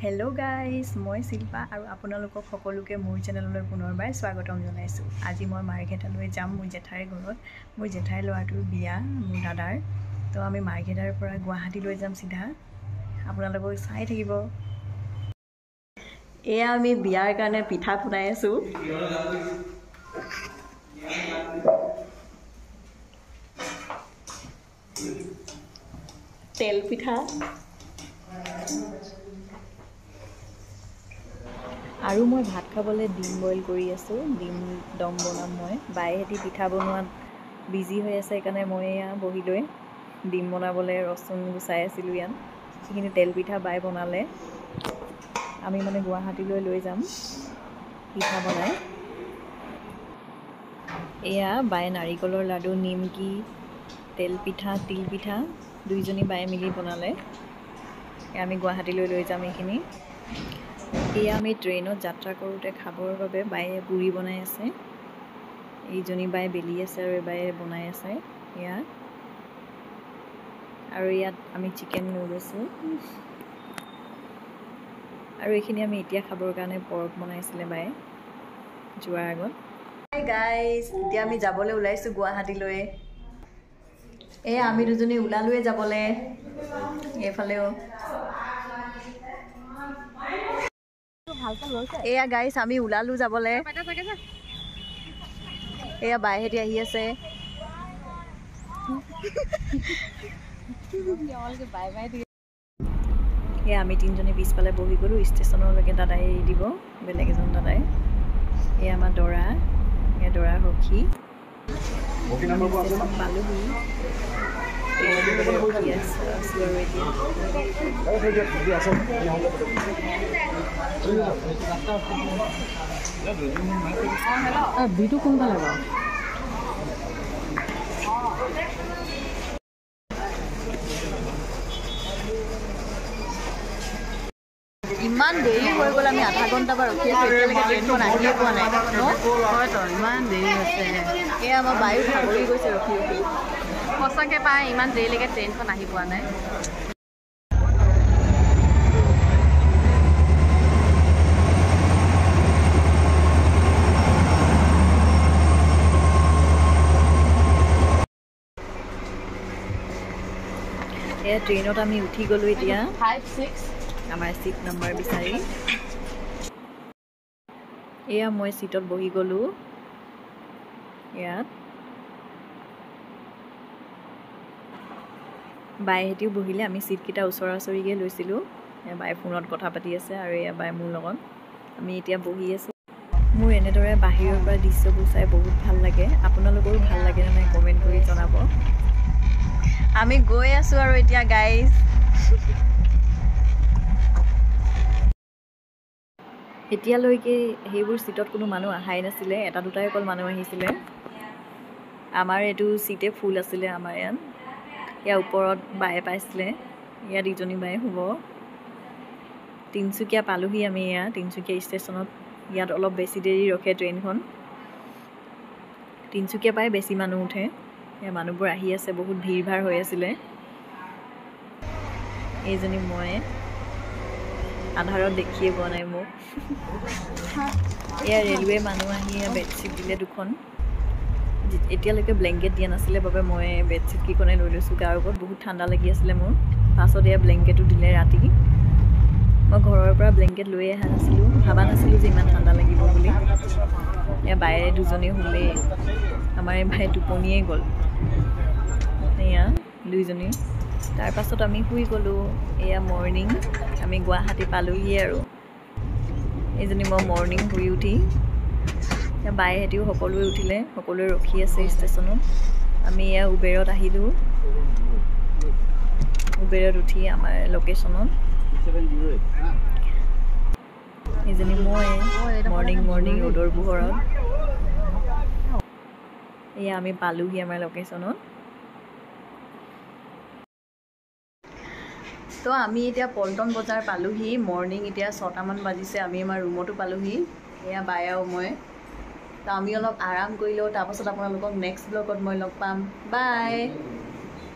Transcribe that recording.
Hello' guys, মই শিল্পা আৰু আপোনালোকক সকলোকে মোৰ চেনেললৈ পুনৰবাৰ স্বাগতম জনাইছোঁ। আজি মই মাৰ্ঘেটালৈ যাম, মোৰ জেঠাইৰ ঘৰত। মোৰ জেঠাইৰ ল'ৰাটোৰ বিয়া, মোৰ দাদাৰ। তো আমি মাৰ্ঘেটাৰ পৰা গুৱাহাটীলৈ যাম চিধা। আপোনালোকক চাই থাকিব। এয়া আমি বিয়াৰ কাৰণে পিঠা বনাই আছোঁ। তেল পিঠা। আৰু মই ভাত খাবলৈ ডিম বইল কৰি আছোঁ। ডিম দম বনাম মই। বায়েহঁতি পিঠা বনোৱাত বিজি হৈ আছে, সেইকাৰণে মই এয়া বহি লৈ ডিম বনাবলৈ ৰচুন গুচাই আছিলোঁ ইয়াত। সেইখিনি তেল পিঠা বাই বনালে। আমি মানে গুৱাহাটীলৈ লৈ যাম পিঠা বনাই। এয়া বায়ে নাৰিকলৰ লাডু, নিমকি, তেল পিঠা, তিল পিঠা দুইজনী বায়ে মিলি বনালে। আমি গুৱাহাটীলৈ লৈ যাম এইখিনি। এয়া আমি ট্ৰেইনত যাত্ৰা কৰোঁতে খাবৰ বাবে বায়ে পুৰি বনাই আছে। এইজনী বায়ে বেলি আছে আৰু বায়ে বনাই আছে এয়া। আৰু ইয়াত আমি চিকেন লৈ গৈছোঁ। আৰু এইখিনি আমি এতিয়া খাবৰ কাৰণে পৰ্ক বনাইছিলে বায়ে যোৱাৰ আগত। হাই গাইজ, এতিয়া আমি যাবলৈ ওলাইছোঁ গুৱাহাটীলৈ। এয়া আমি দুজনী ওলালোৱে যাবলৈ। এইফালেও এয়া গাইজ, আমি ওলালো যাবলৈ। এয়া বাইহেঁতি আহি আছে। এয়া আমি তিনিজনী পিছফালে বহি গ'লোঁ। ষ্টেচনলৈকে দাদাই এৰি দিব, বেলেগ এজন দাদাই। এয়া আমাৰ দৰা, এয়া দৰা সখী। ষ্টেচন পালোহি, ৰখি আছোঁ আৰু এতিয়া। বিটো কোনফালে বাৰু? ইমান দেৰি হৈ গ'ল, আমি আধা ঘণ্টা পৰা ৰখি আছোঁ, এতিয়ালৈকে ট্ৰেইনখন আহিয়ে পোৱা নাই। হয়তো ইমান দেৰি হৈছে। এয়া আমাৰ বায়ু ভাগৰি গৈছে ৰখি ৰখি। সঁচাকৈ পাই ইমান দেৰিলৈকে ট্ৰেইনখন আহি পোৱা নাই। এয়া ট্ৰেইনত আমি উঠি গ'লোঁ এতিয়া। 5 6 আমাৰ চিট নম্বৰ বিচাৰি। এয়া মই চিটত বহি গ'লোঁ ইয়াত। বায়েহঁতিও বহিলে। আমি চিটকেইটা ওচৰা ওচৰিকৈ লৈছিলোঁ। বায়ে ফোনত কথা পাতি আছে আৰু এয়া বায়ে মোৰ লগত। আমি এতিয়া বহি আছোঁ। মোৰ এনেদৰে বাহিৰৰ পৰা দৃশ্যবোৰ চাই বহুত ভাল লাগে। আপোনালোকৰো ভাল লাগেনে নাই কমেণ্ট কৰি জনাব। আমি গৈ আছোঁ আৰু এতিয়া গাইজ। এতিয়ালৈকে সেইবোৰ চিটত কোনো মানুহ অহাই নাছিলে, এটা দুটাই অকল মানুহ আহিছিলে। আমাৰ এইটো চিটে ফুল আছিলে আমাৰ ইয়াত। ইয়াৰ ওপৰত বায়ে পাইছিলে, ইয়াত ইজনী বায়ে শুব। তিনিচুকীয়া পালোহি আমি। এয়া তিনিচুকীয়া ষ্টেচনত। ইয়াত অলপ বেছি দেৰি ৰখে ট্ৰেইনখন। তিনিচুকীয়া পৰাই বেছি মানুহ উঠে। ইয়াৰ মানুহবোৰ আহি আছে, বহুত ভিৰ ভাৰ হৈ আছিলে। এইজনী মই আধাৰত দেখিয়ে পোৱা নাই মোক। এয়া ৰেলৱে মানুহ আহি বেডশ্বীট দিলে দুখন। এতিয়ালৈকে ব্লেংকেট দিয়া নাছিলে বাবে মই বেডশ্বীট কেইখনে লৈ লৈছোঁ। গাৰ ওপৰত বহুত ঠাণ্ডা লাগি আছিলে মোৰ। পাছত এয়া ব্লেংকেটো দিলে ৰাতি। মই ঘৰৰ পৰা ব্লেংকেট লৈ অহা নাছিলোঁ, ভবা নাছিলোঁ যে ইমান ঠাণ্ডা লাগিব বুলি। এয়া বায়ে দুজনী শুলেই, আমাৰ এই বায়ে টোপনিয়ে গ'ল। এয়া দুইজনী। তাৰপাছত আমি শুই গ'লোঁ। এয়া মৰ্ণিং আমি গুৱাহাটী পালোহি আৰু। এইজনী মই মৰ্ণিং শুই উঠি। বায়েহঁতিও সকলোৱে উঠিলে, সকলোৱে ৰখি আছে ষ্টেচনত। আমি এয়া উবেৰত আহিলোঁ। উবেৰত উঠি আমাৰ লোকেশ্যনত। এইজনী মই মৰ্ণিং মৰ্ণিং ৰ'দৰ পোহৰত। এয়া আমি পালোহি আমাৰ লোকেশ্যনত। তো আমি এতিয়া পল্টন বজাৰ পালোহি। মৰ্ণিং এতিয়া 6টামান বাজিছে। আমি আমাৰ ৰুমতো পালোহি। এয়া বায়ে আৰু মই। তো আমি অলপ আৰাম কৰি লওঁ, তাৰপাছত আপোনালোকক নেক্সট ব্লগত মই লগ পাম। বাই।